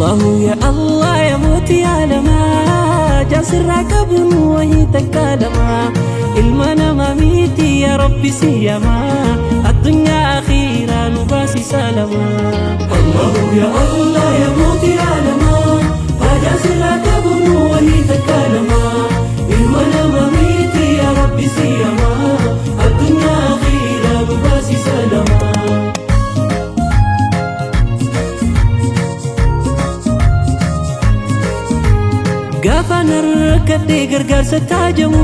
Allahu ya Allah ya mootii alamaa jaasirraa qabuun wahii takka lama ilma namaa miti ya Rabbi siyamaa addunyaa akhiiraa nu baasi salamaa. Allahu ya Allah ya mootii alamaa jaasirraa qabuun wahii takka lama ilma namaa miti ya Rabbi siyamaa addunyaa akhiiraa nu baasi salamaa. Gaafa narrakkadhee gargaarsa taajamu,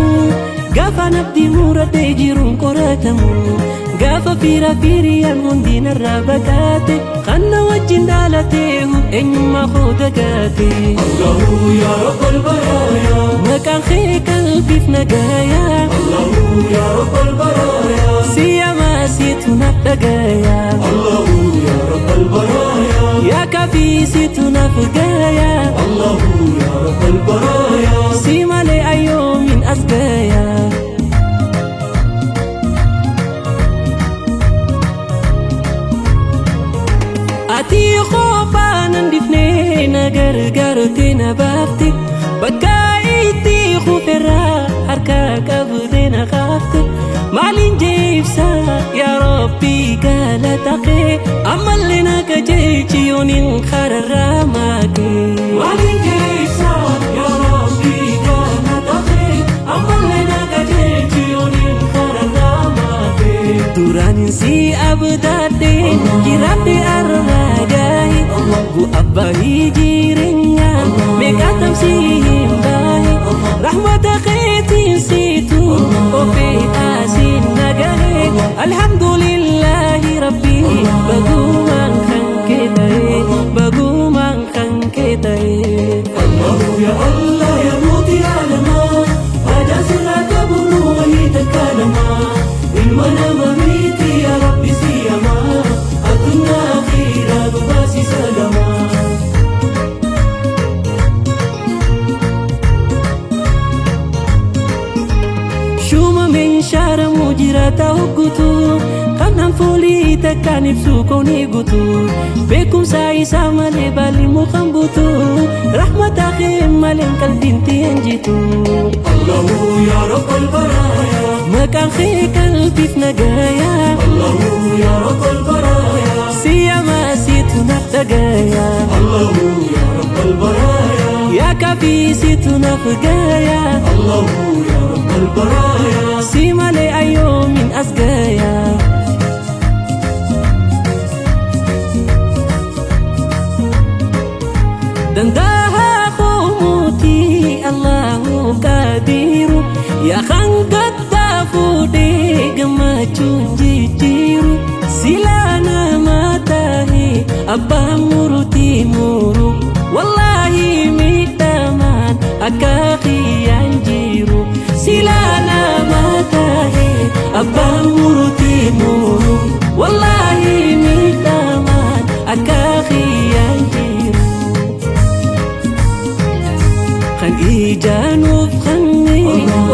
gaafa nabdii muradhee jiruun qoratamu, gaafa fiira fiiriyaan hundi narraa baqaate, kan na wajjin dhaalateehu eenyummaa koo dagaate. Allahu ya Rabbal Baraaya. Maqaan kee qalbiif nagaaya, Allahu ya Rabbal Baraaya. Siyamaa siitu naaf dhagaya, Allahu ya Rabbal Baraaya. Yaa kaafii siitu naaf gaya, Allahu ya Rabbal Baraaya. Si malee ayyoomin as gaya. Ati kophaa nan dhiifnee na gargaarte na baafte, bakka itti kuferraa harka qabdee na kaafte. Maaliin jeebsa yaa Rabbi galata kee, ammallee na qajeelchi yooniin kararraa maakee. Maaliin jeebsa yaa Rabbi galata kee, ammallee na qajeelchi yooniin kararraa maakee. Duraanin si abdaadhe jiraadhe arraa gahe, bu'aa bahii jireenyaa meeqa tamsii hin bahe, rahmata keetiin siitu ofii asiin nagahe. Alhamdulillahi rabbi bagumaan kan kee ta'e, bagumaan kan kee ta'e. Allahu ya Allah ya mootii alamaa haajaa qabuun wahii takka lama ilma namaa miti ya Rabbi siyamaa addunyaa akhiiraa nu baasi salamaa. Shuma meeshaaramuu jiraata hoggutu kanaan foolii takkaan ibsu koonii guutu, beekumsa isaa malee baalli mukaan buutu, rahmata kee malee qalbiin tiyeen jitu. Allahu ya Rabbal Baraaya. Maqaan kee qalbiif nagaya, Allahu ya Rabbal Baraaya. Siyamaa siitu naaf dhagaya, Allahu ya Rabbal Baraaya. Yaa kaafii siitu naaf gaya, Allahu ya Rabbal Baraaya. Si malee ayyoomin as gaya. Dandaha mootii Allahu qadiiru, yaa kan gaddaa fuudhee gammachuun jijjiiru, silaa nama tahe abbaan murtii muru, wallaahi miidhamaan akka kiyyaan jiru, silaa nama tahe abbaan murtii muru, wallaahi miidhamaan akka kiyyaan jiru. Kan ijaanuuf kanne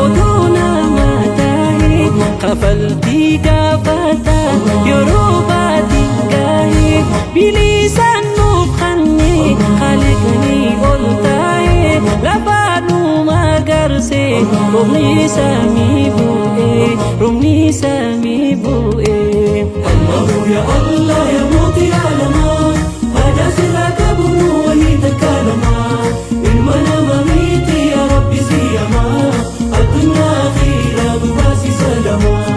oduu nama tahe, kafaltii gaafata yeroo baatiin gahe, bilisaan nuuf kanne khaliqni ol tahe, lafaa nu magarse roobni samii bu'e, roobni samii bu'e. Allahu ya Allah ya mootii alamaa haajaa qabuun wahii takka lama ilma namaa miti ya Rabbi siyamaa addunyaa akhiiraa nu baasi salamaa.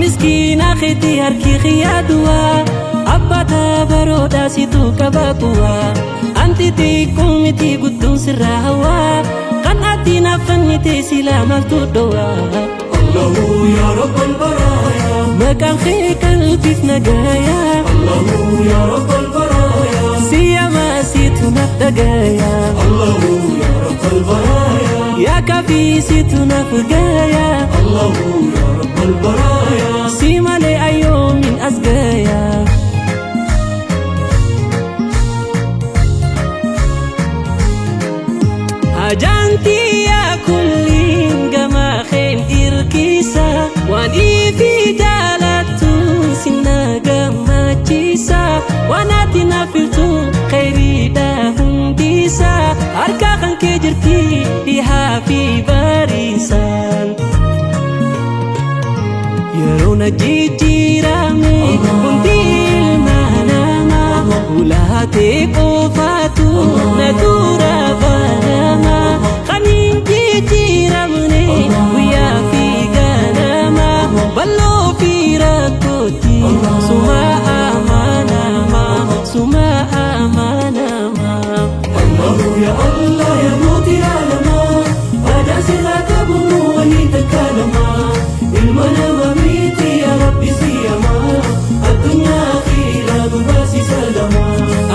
Miskiina keetii harki xiyyaa duwwaa abbaa baroodhaa situ qaba bu'aa, anti xiqqoo miti guddoon sirraa hawaa, kan ati naaf kennite silaa maaltu dhowaa. Allahu ya Rabbal Baraaya. Maqaan kee qalbiif nagaya, Allahu ya Rabbal Baraaya. Siyamaa siitu naaf dhagaya, Allahu ya Rabbal Baraaya. Yaa kaafii siitu naaf gaya, Allahu ya Rabbal Baraaya. Si malee ayyoomin as gaya. Wanti na filtu khayriidha hundisaa harka kan kee jirti dhihaa fi bariisaan. Yeroo na jijjiirame hundi ilma namaa ulaatee qofaatu na dura banama kan hin jijjiiramne guyyaa fi ganama bal'oo fi rakkootti suma amanama suma amanama. الله يا الله يا موتي عالما هذا سرك بنوه تكلما المنام ميتي يا ربي سيما الدنيا أخيرا بس سلما.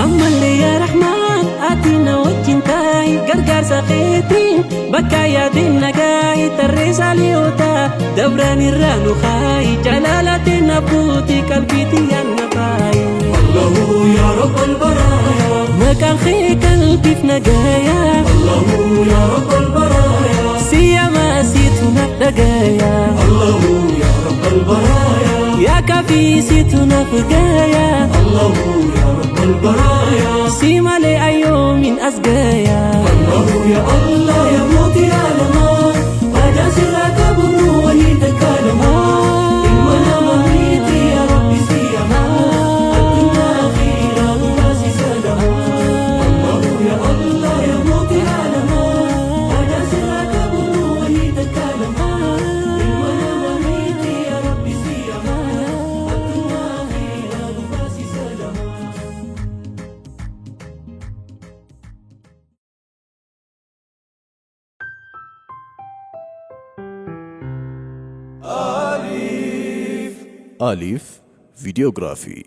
Ammallee yaa Rahmaan ati na wajjin taa'i gargaarsa keetiin bakka yaadeen nagaa'i tarree saaliyoota dabraan irraa nu kaa'i jalaalateen na buuti qalbiitiin yaan na faayi. الله يا رب البرايا. Maqaan kee qalbiif nagayaa. الله يا رب البرايا. Siyamaa siitu na dhagayaa. الله يا رب البرايا. Yaa kaafii siitu na fugayaa. الله يا رب البرايا. Si malee ayyoomin as gayaa. الله يا الله يا موتي عالما هذا سرك بنوه تكلما المنام ميتي يا ربي سيما الدنيا أخيرا بس سلما. الله يا الله يا موتي عالما هذا سرك بنوه تكلما المنام ميتي يا ربي سيما الدنيا أخيرا بس سلما. Alif Videography.